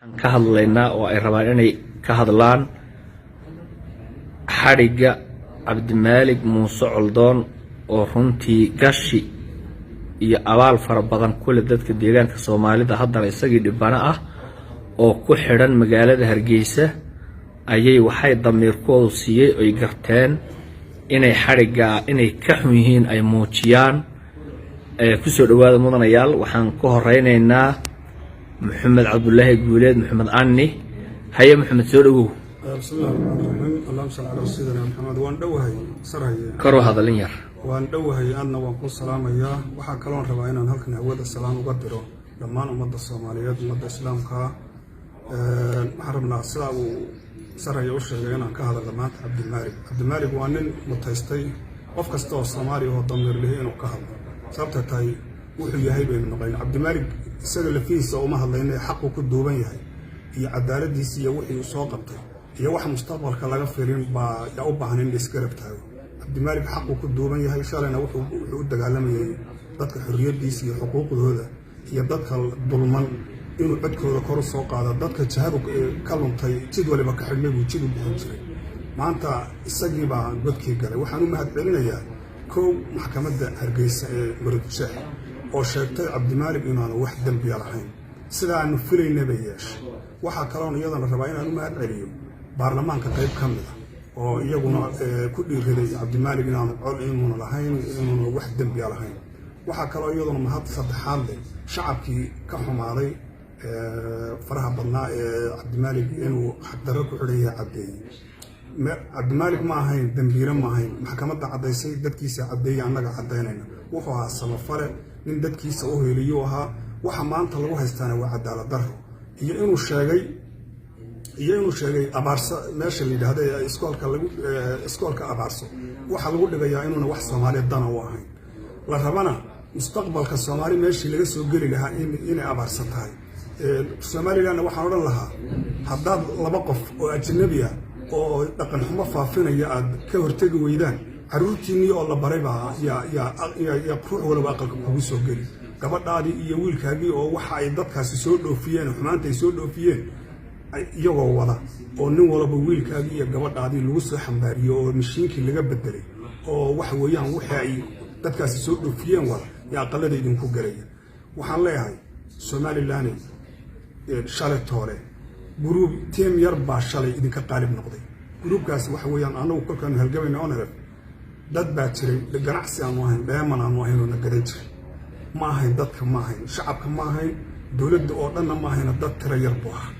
Ka hadlaynaa oo ay rabaan inay ka hadlaan xadhigga Cabdimaalig Muuse Coldoon, oo runtii gashi iyo abaal fara badan kule dadka deegaanka Soomaalida, haddana isagii dhibano ah oo ku xidhan magaalada Hargeysa. Ayay waxay damiirkoodu siiyey oy garteen inay xadhiggaa inay ka xun yihiin ay muujiyaan. Kusoo dhawaada, mudanayaal. Waxaan ka horeyneynaa Maxamed Cabdulaahi Guuleed, Maxamed Anni. Haye Maxamed, soo dhawow. بسم الله الرحمن الرحيم، اللهم صل على سيدنا محمد. Waan dhowahay, sarhaye. Karoo hadalin yar. Waan dhowahay, aadna waan ku salaamayaa. Waxaa kaloon rabaa inaan halkan hawada salaan uga diro dhammaan ummadda Soomaaliyeed, ummadda Islaamka. Waxaan rabnaa, sidaa uu sarhaya u sheegay, inaan ka hadalno maanta Cabdimaalig. Cabdimaalig waa nin mutaystay qof kasta oo Soomaaliya oo damiir lihi inuu ka hadlo, sababta tahay wuxuu yahay baynu naqayn. Cabdimaalig isaga lafihiisa uma hadlayna, xaquu ku duuban yahay iyo cadaaladiisi iyo wixii uu soo qabtay iyo wax mustaqbalka laga filin baa yaa u baahan in la isgarab taago. Cabdimaalig xaquu ku duuban yahay. Shalayna wuxuu u dagaalamayay dadka xorriyadiisa iyo xuquuqdooda iyo dadka dulman inuu codkooda kor u soo qaado. Dadka jahadu ka luntay, jid waliba ka xidhmay, buu jid u bixin jiray. Maanta isagii baa godkii galay. Waxaan u mahad celinayaa kow maxkamadda Hargeysa ee Maroodijeex oo sheegtay Cabdimaalig inaanu wax dembiya lahayn, sidaanu filayna bay yeeshay. Waxaa kaloon iyadana rabaa inaan u mahad celiyo baarlamaanka qayb ka mid a oo iyaguna ku dhiiraday Cabdimaalig inaanu col inuuna lahayn, inuuna wax dembiya lahayn. Waxaa kaloo iyaduna mahad saddexaad leh shacabkii ka xumaaday faraha badnaa ee Cabdimaalig inuu xaqdarro ku xidhan yahay caddeeyey. Cabdimaalig ma ahayn dembiile, ma ahayn. Maxkamadda caddaysay, dadkiisa caddeeyey, annaga caddaynayna. Wuxuu ahaa samafale, nin dadkiisa u heliyuu ahaa. Waxa maanta lagu haystaana waa cadaalad darro iyo inuu sheegay Abaarso meesha la yidhaahdo ee iskoolka lagu iskoolka Abaarso waxaa lagu dhigayaa inuuna wax Soomaaliya dana u ahayn, la rabana mustaqbalka Soomaali meeshii laga soo geli lahaa inay Abaarso tahay. Somalilandna waxaan odhan lahaa, haddaad laba qof oo ajnabi ah oo dhaqan xumo faafinaya aad ka hortegi weydaan, carruurtiinnii oo la baray baa yaa ruux walba aqalka kugu soo geli, gabadhaadii iyo wiilkaagii oo waxa ay dadkaasi soo dhoofiyeen, xumaanta ay soo dhoofiyeen iyagoo wada, oo nin walba wiilkaagii iyo gabadhaadii lagu soo xambaariyo oo mashiinkii laga bedelay oo waxa weeyaan wixii ay dadkaasi soo dhoofiyeen wada yaa aqalada idinku gelaya. Waxaan leeyahay Somaliland, shalay toole group team yar baa shalay idinka qaalib noqday. Group-kaasi waxa weeyaan annagu kolkaanu halgamayna ONLF, dad baa jiray ganacsi aanu ahayn, dheeman aanu ahayn oo na gadan jiray. Ma ahayn dadka, ma ahayn shacabka, ma ahayn dowladda oo dhanna, ma ahayna dad tira yar buu ahaa.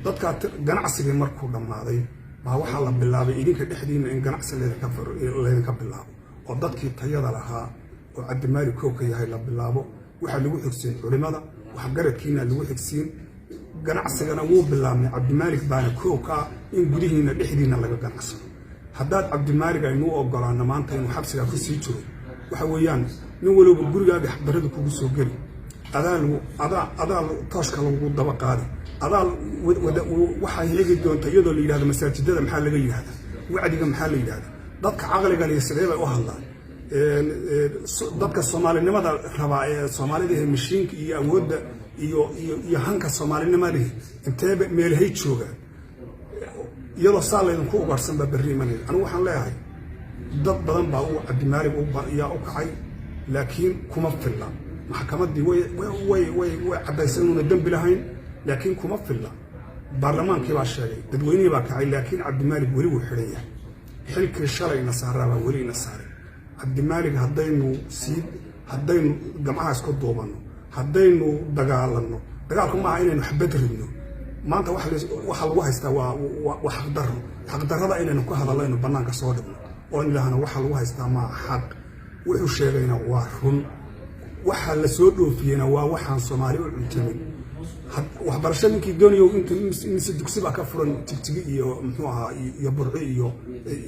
Dadkaa ganacsigii markuu dhammaaday baa waxaa la bilaabay idinka dhexdiina in ganacsi laydinka bilaabo, oo dadkii tayada lahaa oo Cabdimaalik kow ka yahay la bilaabo. Waxaa lagu xigsiin culimada, waxgaradkiina lagu xigsiin. Ganacsigana wuu bilaabmay, Cabdimaalik baana koow ka ah in gudihiina dhexdiina laga ganacsado. Haddaad Cabdimaalig aynuu ogolaano maanta inuu xabsigaa ku sii jiro, waxa weeyaan nin waliba gurigaaga xaqdarrada kugu soo geli, adaa tooshka lagu daba qaadi, adaa waxaa heegi doonta iyadoo la yidhahdo masaajidada maxaa laga yidhahdaa, wacdiga maxaa la yidhahdaa, dadka caqliga lihi sidee bay u hadlaan, dadka soomaalinimada rabaa ee Soomaalida ee mashiinka iyo awoodda iyo hanka soomaalinimadihi inteeba meelahay joogaan, iyadoo saa laydinku ugaadhsan baa berri imanaya. Anigu waxaan leeyahay dad badan baa uu Cabdimaalig yaa u kacay, laakiin kuma filla. Maxkamaddii way caddaysay inuuna dembi lahayn, laakiin kuma filla. Baarlamaankii baa sheegay, dadweynihii baa kacay, laakiin Cabdimaalig weli wuu xidhan yahay. Xilkii shalay ina saaraa baa weli ina saaray. Cabdimaalig haddaynu gamcaha isku duubanno, haddaynu dagaalanno, dagaalku maaha inaynu xabad ridno. Maanta waxa lagu haystaa waa xaqdarro. Xaqdarrada inaynu ku hadallo, aynu bannaanka soo dhigno oo in idhaahno waxa lagu haystaa maa xaq, wuxuu sheegayna waa run, waxa la soo dhoofiyeyna waa waxaan Soomaali u cuntamin. Waxbarasho ninkii doonayo, inta mise dugsi baa ka furan Jigjigi iyo muxuu ahaa iyo Burci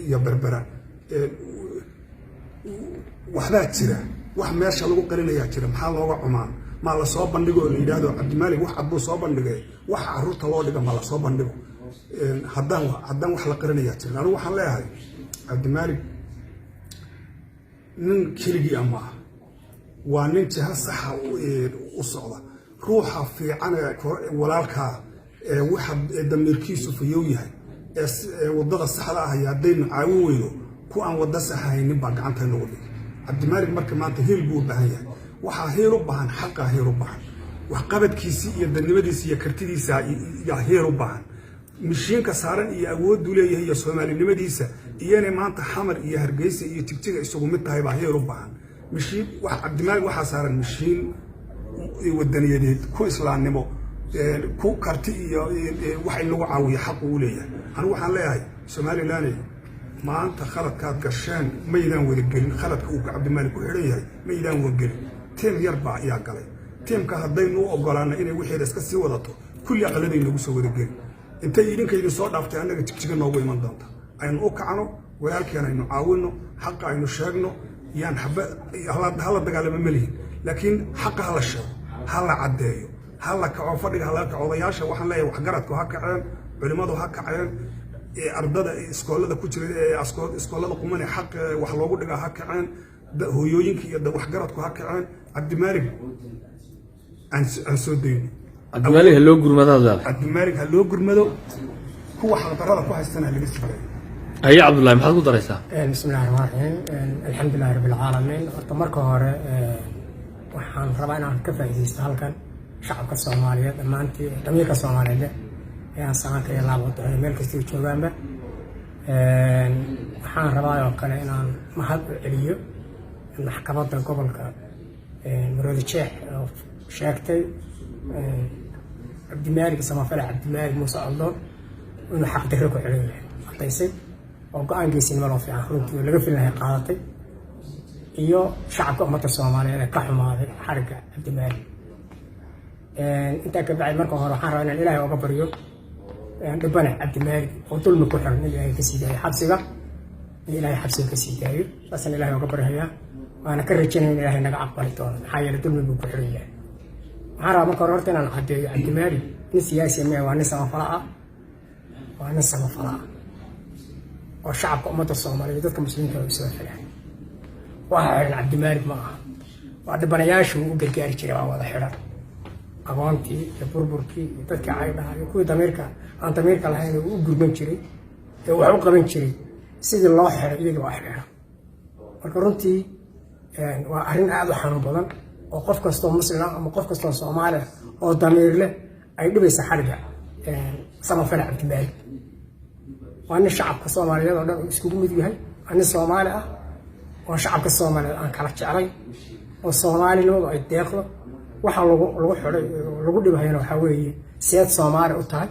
iyo Berbera. Waxbaa jira, wax meesha lagu qarinayaa jira. Maxaa looga cumaan? Maa la soo bandhigo oo la yidhaahdo Cabdimaalig wax cad buu soo bandhigay, waxa carruurta loo dhiga ma la soo bandhigo? Haddaan wax la qarinayaa jirin, anigu waxaan leeyahay Cabdimaalig nin keligii a maaha, waa nin jiha saxa u socda. Ruuxa fiican ee walaalkaa Ee waxa damiirkiisu fayow yahay ee waddada saxda ah iyo haddaynu caawin weyno, ku aan waddo sax haynin baa gacanta nagu dhigay. Cabdimaalig marka maanta hiil buu u baahan yahay. Waxaa hiil u baahan xaqaa, hiil u baahan waxqabadkiisii iyo dadnimadiisi iyo kartidiisa yaa hiil u baahan. Mishiinka saaran iyo awooduu leeyahay iyo soomaalinimadiisa iyo inay maanta Xamar iyo Hargeysa iyo Jigjiga isugu mid tahay baa hiil u baahan. Mishiin Cabdimaalig waxaa saaran mishiin wadaniyadeed, ku islaamnimo, ku karti iyo wax in lagu caawiyo xaq uu leeyahay. Anigu waxaan leeyahay, Somaliland, maanta khaladkaad gasheen maydaan wadagelin. Khaladka uu Cabdimaalig ku xidhan yahay maydaan wadagelin. Team yar baa ayaa galay. Teamka haddaynu u ogolaana inay wixeeda iska sii wadato, kulli aqladay nagu soo wadagelin. Intay idinka idin soo dhaaftay, annaga Jigjiga noogu iman doonta. Aynu u kacno walaalkeen, aynu caawinno, xaqa aynu sheegno. Yaan xaba hala dagaalamo ma lihin, laakiin xaqa hala sheego, ha la caddeeyo, ha la kaco, fadhiga hala kaco. Odayaasha waxaan leeyahay, waxgaradku ha kaceen, culimmadu ha kaceen, ardada iskoolada ku jira ee iskoolada quman ee xaq wax loogu dhigaa ha kaceen, hooyooyinka iyo waxgaradku ha kaceen. Cabdimaalig aan soo dayno. Cabdimaalig ha loo gurmadaad leedahay. Cabdimaalig ha loo gurmado, kuwa xaqdarrada ku haystana ha laga sii daayo. Haye Cabdullahi, maxaad ku daraysaa? Bismi illahi raxmaan raxiim, alxamdulilahi rabbi alcaalamiin. Horta marka hore waxaan rabaa inaan ka faa'iidaysto halkan shacabka Soomaaliyeed dhammaantii, damiirka Soomaaliyeed ee aan saanka iyo laab u meel kastay joogaanba. Waxaan rabaa oo kale inaan mahad u celiyo maxkamadda gobolka Maroodi Jeex oo sheegtay Cabdimaalig Samafale, Cabdimaalig Muuse Coldoon, inuu xaqdarro ku xiran yahay cadaysay, oo go-aan geesinimo loo fiican runtii oo laga filahay qaadatay, iyo shacabka ummadda Soomaaliyeed ee ka xumaaday xarigga Cabdimaalig. Intaa ka bacdi, marka hore waxaan rabaa inaan Ilaahay oga baryo dhibane Cabdimaalig oo dulmi ku xiran in Ilaahay kasii daayo xabsiga, in Ilaahay xabsiga kasii daayo. Saasaan Ilaahay oga baryayaa, waana ka rajaynaya in Ilaahay naga aqbali doono, maxaa yeelay dulmi buu ku xiran yahay. Waxaan rabaa marka hore horta inaan caddeeyo, Cabdimaalig nin siyaasi maya, waa nin samafala ah, waa nin samafala ah oo shacabka ummadda Soomaaliyeed, dadka muslimiinta u samafalaya. Waxa xiran Cabdimaalig ma aha, waa dhibanayaashu uu u gargaari jiray baa wada xidhan, agoontii iyo burburkii iyo dadkii caydhaha iyo kuwii damiirka aan damiirka lahayn uu u gurman jiray ee wax u qaban jiray. Sidii loo xiray iyagii waa xidhan. Marka runtii waa arrin aada u xanuun badan oo qof kastoo muslim ah ama qof kastoo Soomaali ah oo damiir leh ay dhibaysa xadhigga samafale Cabdimaalig. Waa nin shacabka Soomaaliyeed oo dhan uu iskugu mid yahay. Waa nin Soomaali ah oo shacabka Soomaaliyeed aan kala jeclay oo soomaalinimadu ay deeqdo. Waxa lagu xidhay lagu dhibhayana waxaa weeye: seed Soomaali u tahay?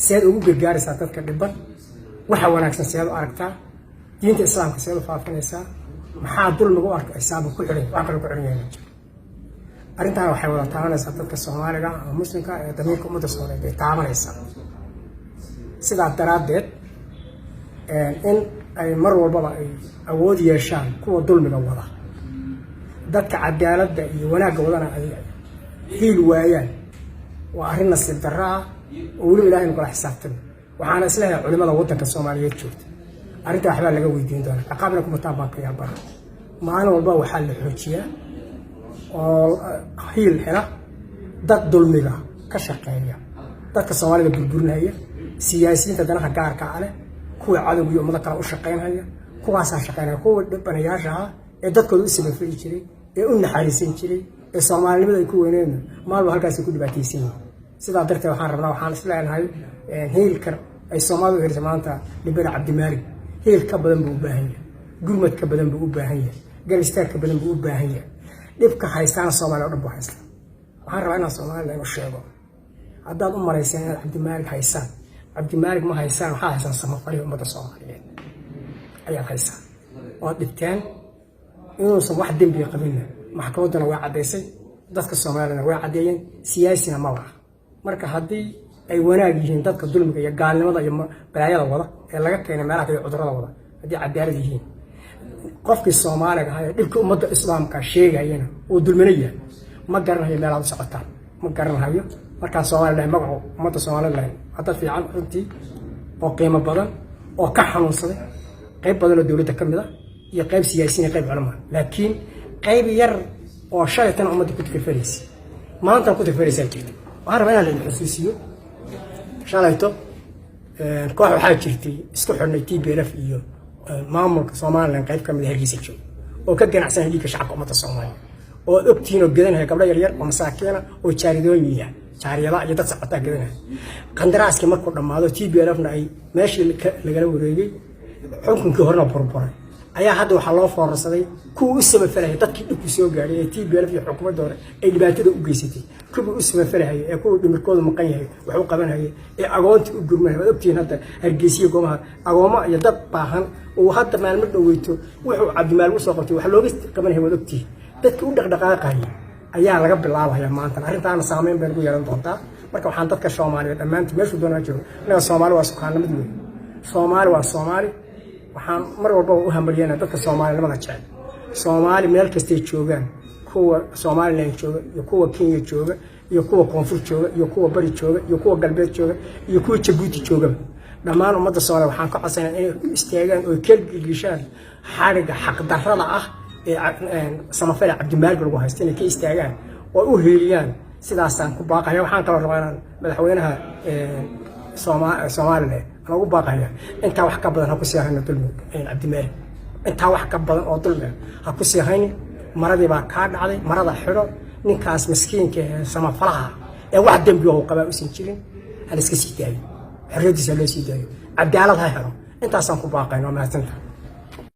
Seed ugu gargaaraysaa dadka dhiban? Waxa wanaagsan seed u aragtaa? Diinta Islaamka seed u faafinaysaa? Maxaa dulmiga u arkaysaaba ku xidhay? Wax kale ku xidhan yahay ma jiro. Arrintan waxay wada taabanaysaa dadka Soomaaliga ama muslimka ee damiirka ummadda Soomaaliyeed bay taabanaysaa. Sidaa daraaddeed, in ay mar walbaba ay awood yeeshaan kuwa dulmiga wada, dadka cadaaladda iyo wanaagga wadana ay hiil waayaan, waa arrin nasiib darro ah oo weliba Ilahay nu kala xisaabtami. Waxaana isleeyahay culimada waddanka Soomaaliyeed joogta arrintaa waxbaa laga weydiin doonaa, ciqaabna kumataan baan ka yaabana. Maalin walba waxaa la xoojiyaa oo hiil hela dad dulmiga ka shaqeeya, dadka Soomaalida burburinaya, siyaasiyiinta danaha gaarka ah leh, kuwa cadowga iyo ummado kale u shaqaynhaya, kuwaasaa shaqaynaya. Kuwa dhibanayaasha ah ee dadkooda u samafali jiray ee u naxariisan jiray ee soomaalinimada ay ku weyneedna maalba halkaasay ku dhibaataysan yihiin. Sidaa darteed waxaan rabnaa, waxaan isleenahay, hiilka ay Soomaalidu u helisa maanta dhibana Cabdimaalig hiil ka badan buu u baahan yahay, gurmad ka badan buu u baahan yahay, garab istaag ka badan buu u baahan yahay. Dhibka haystaana Soomaaliya o dhan buu haystaa. Waxaan rabaa inaan Soomaalida inu sheego, haddaad u malayseen inaad Cabdimaalig haysaan, Cabdimaalig ma haysaan. Waxaad haysaan samafalihii ummadda Soomaaliyeed ayaad haysaan, waad dhibteen. Inuusan wax dembiga qabinna maxkamadduna way caddaysay, dadka Soomaaliyana way caddeeyeen. Siyaasina ma laha. Marka haddii ay wanaag yihiin dadka dulmiga iyo gaalnimada iyo balaayada wada ee laga keenay meelaha kale, cudurada wada, haddii cadaalad yihiin, qofkii Soomaaliga ahaa ee dhibka ummadda islaamka sheegayana uu dulmina yahay, ma garanayo meelaad u socotaan, ma garanayo. Markaan Soomaali lahay, magacu ummadda Soomaalida lahay, waa dad fiican runtii oo qiimo badan oo ka xanuunsaday, qayb badan oo dowladda ka mid ah iyo qayb siyaasiyiin iyo qayb culama, laakiin qayb yar oo shalaytana ummadda ku takirfaraysa, maantana ku takirfaraysaa jirta. Waxaan rabaa inaan la xusuusiyo. Shalayto koox waxaa jirtay isku xidhnay TPLF iyo maamulka Somaliland, qayb ka mid a Hargeysa jooga oo ka ganacsanaya dhiigga shacabka ummadda Soomaaliya, oo aad ogtihiin, oo gadanaya gabdho yaryar oo masaakiina oo jaaridooyiya, jaariyada iyo dad socotaa gadanaya. Qandaraaskii markuu dhammaado, TPLF-na ay meeshii lagala wareegay, xukunkii horena burburay, ayaa hadda waxaa loo foorarsaday kuwa u samafalaya dadkii dhibku soo gaadhay ee TPLF iyo xukuumadda hore ay dhibaatada u geysatay, kuwii u samafalahayay ee kuwii dhimirkoodu maqan yahay wax u qabanhayay ee agoonta u gurmanaya. Waad ogtihiin hadda Hargeysiya goomaha agooma iyo dad baahan uu hadda maalmo dhoweyto wuxuu Cabdimaalig usoo qabtay wax looga qabanaya. Waad ogtihiin dadkii u dhaqdhaqaaqayay ayaa laga bilaabaya maantana. Arrintaana saameyn bay nagu yeelan doontaa. Marka waxaan dadka Soomaaliyeed dhammaantiin, meeshuu doonaa joogo, innaga Soomaali waa sukaanamid wey, Soomaali waa Soomaali. Waxaan mar walbaba u hambalyeynaa dadka Soomaalinimada jecel. Soomaali meel kastay joogaan, kuwa Somaliland jooga iyo kuwa Kenya jooga iyo kuwa koonfur jooga iyo kuwa bari jooga iyo kuwa galbeed jooga iyo kuwa Jabuuti joogaba, dhammaan ummadda Soomaaliya waxaan ka codsanaa inay u istaagaan oo ka gilgishaan xadhigga xaqdarrada ah ee samafale Cabdimaalig lagu haysto, inay ka istaagaan oo u heeliyaan. Sidaasaan ku baaqaya. Waxaan kaloo rabaa inaan madaxweynaha Somaliland aan ugu baaqaya: intaa wax ka badan ha ku sii hayno dulmi Cabdimaalig, intaa wax ka badan oo dulmi ha ku sii haynin. Maradii baa kaa dhacday, marada xidho. Ninkaas miskiinka ee samafalaha ee wax dembi oo qabaa usan jirin ha la iska sii daayo, xorriyaddiisa loo sii daayo, cadaalad ha helo. Intaasaan ku baaqayno. Waa mahadsanta.